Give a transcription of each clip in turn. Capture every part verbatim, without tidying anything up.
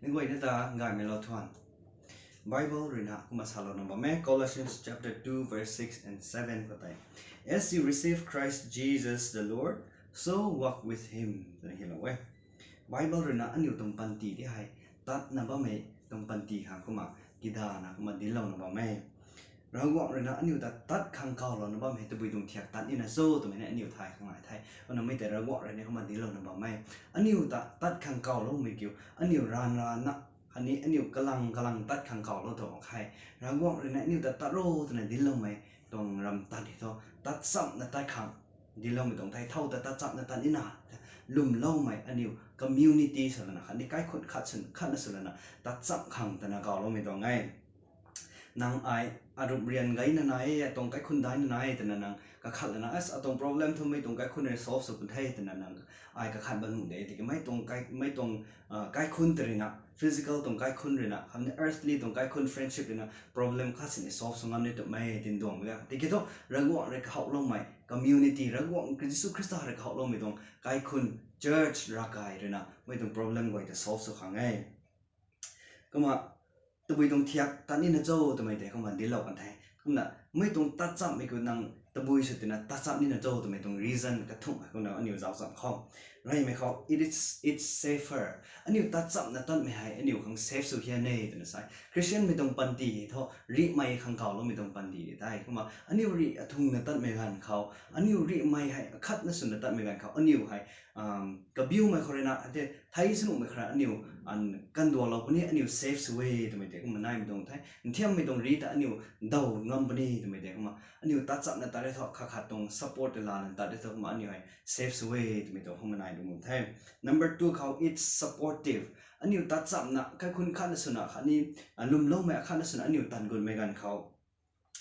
Meic guayna ta gaymei lou thuan. Bible ruina kumna salouna bam e, Colossians chapter two verse six and seven khou tei, "As you receive Christ Jesus the Lord, so walk with him," twna hylou e. Bible ruina aniu tuang panty tei hei tatna bammei tuang panty khang kumna kidana kumna dinclouna bam e. Ravguangc ruina aniu ta tat khang kawlouna bam hei tabui tuang thiak tat nina cho twmei ni aniu thay khang nai the. Kumna mei tei Ravguangc ruina kumna dinclouna bam e. Aniu ta tat khang kawloumei kiu, aniu ranv ranvna, khatni aniu kalang kalang tat khang kawlou tuang khe. Ravguangc ruina aniu ta tat ro twna dincloumei tuang ram tat hei thu, tat chamna tat khang dincloumei tuang the. Thow ta tat chamna tat nina, lwmloumei aniu community swlana, khatni kaikhun khat swn, khatna swlana, tat cham khang twna kawloumei tuang e. Nang ai arup rian gayna nai e, atuang kaikhun daina nai e twna nang kakhat lana, as atuang problem thu mei tuang kaikhun rui solve sw pun the twna nang ai kakhat bam nuh de. Tiki mei tuang kai-, mei tuang, ah, kaikhun tei ruina, physical tuang kaikhun ruina, khatni earthly tuang kaikhun friendship ruina problem khat sini solve sw ngam ni twmei tinduangmei ga. Tiki thu Ravguangc rui kahouloumei community, Ravguangc Jisu Khrista rui kahouloumei tuang kaikhun, church, ravkai ruina mei tuang problem guay ta solve sw khang e. Kumna tabui tuang thiak tat nina cho twmei tei kumna dinclou kan the. Kumna mei tuang tat chammei khou nang tabui sw tina tat cham nina cho twmei tuang reason kathumh hei kumna aniu zauc cham khou, reymei khou, it is, it's safer. Aniu tat chamna tatmei hei aniu khang safe sw hian e twna sa e. Khristianmei tuang panty hei thu rihmei khang kawloumei tuang panty de tei. Kumna aniu rih athungna tatmei ganv khou, aniu rihmei hei akhatna swna tatmei ganv khou aniu hei, um, kabiumei khou ruina, the, thei sw nuhmei khou ruina aniu, an, kandualou puni, aniu safe sw e twmei tei kumna naimei tuang the. Nthiammei tuang rih ta aniu daw ngam puni twmei tei kumna aniu tat chamna tat e thu, khat khat tuang support tei lana tat e thu kumna aniu hei safe sw e twmei tuang kumna nai tuang the. Number two khou, it's supportive. Aniu tat chamna kaikhun khatna swna, khatni, ah, lwmloumei akhatna swna aniu tan gunmei ganv khou,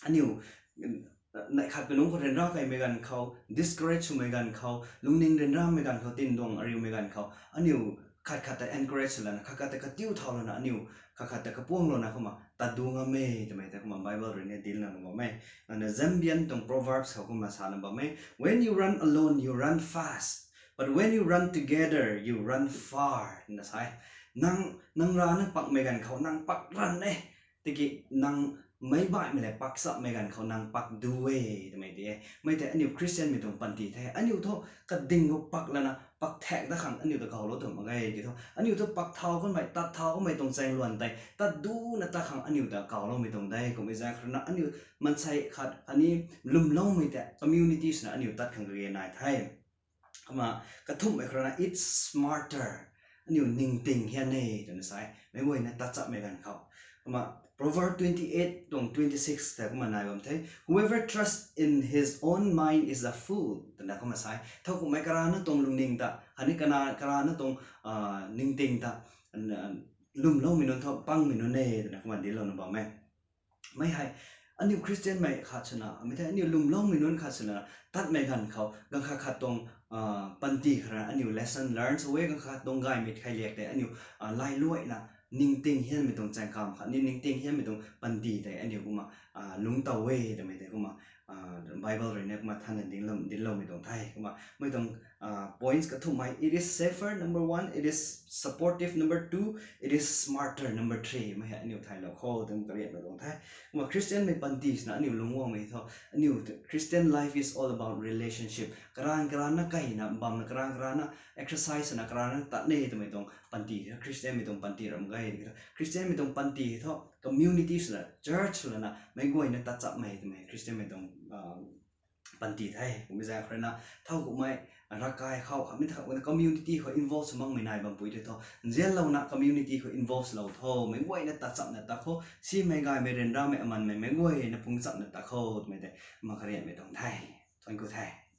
aniu, mm, neih khat kanungc khou ryanra kaimei ganv khou, discourage swmei ganv khou, lungning ryanramei ganv khou, tinduang ariumei ganv khou, aniu khat khat ta encourage swlana, khat khat ta katiu thau lana, aniu khat khat ta kapuang lana kumna tat du ngam e twmei tei kumna Bible ruina dinclouna bam e. Ana Zambian tuang Proverbs khou kumna sana bam e, "When you run alone, you run fast. But when you run together, you run far," twna sa e. Nang, nang rana pakmei ganv khou nang pak ran e. Tiki nang meic baihmei lev pak chammei ganv khou nang pak du e twmei tei e. Mei tei aniu Khristianmei tuang panty the. Aniu thu kading khou pak lana pak thak dat khang aniu ta kawlou tuang mak ge. Tiki thu aniu thu pak thau kanmei, tat thau kanmei tuang chaeng luan tei tat duna tat khang aniu ta kawloumei tuang de. Kummei zaeng khou ruina aniu maansei khat, khatni lwmloumei tei community swna aniu tat khang kage nai the. Kumna kathumhmei khou ruina, it's smarter. Aniu ningting hian e twna sa e, meic guayna tat chammei ganv khou. Kumna Proverbs twenty-eight tuang twenty-six ta kumna nai bam the, "Whoever trusts in his own mind is a fool," twna kumna sa e. Thow kummei karana tuang lungning ta, khatni kana, karana tuang, ah, ningting ta, ah, lwmloumei nunc thu pangmei nunc e twna kumna dinclouna bam e. Mei hei, aniu Khristianmei khat swna, mei thei aniu lwmloumei nunc khat swna tatmei ganv khou, ganv khat khat tuang, ah, panty khou ruina aniu lesson learn sw e, ganv khat tuang gaymei khailiak tei aniu, ah, lailuaina ningting hianmei tuang chaeng kam khatni ningting hianmei tuang panty tei aniu kumna, ah, lungc tow e twmei tei kumna, ah, Bible ruina kumna thanna dinclou, dincloumei tuang the. Kumna mei tuang, ah, points kathumhmei, it is safer, number one, it is supportive, number two, it is smarter, number three, mei hei aniu thaylou khou tei karianmei tuang the. Kumna Khristianmei panty swna aniu lungc guangmei thu, aniu Christian life is all about relationship. Karan karana kaina bamna, karan karana exercise swna, karana tat e twmei tuang panty, Khristianmei tuang panty ram ge. Khristianmei tuang panty thu community swna, church swlana meic guayna tat chammei twmei Khristianmei tuang, ah, panty the. Kummei zaeng khou ruina thow kummei ravkai khou, khatni thow kummei community khou involve sw makmei nai bampui tei thu, nzianlouna community khou involve lou tho, meic guayna tat chamna tat khou, simei gaymei ryanramei amanmei meic guayna pung chamna tat khou twmei tei kumna karianmei tuang the. Thank you the.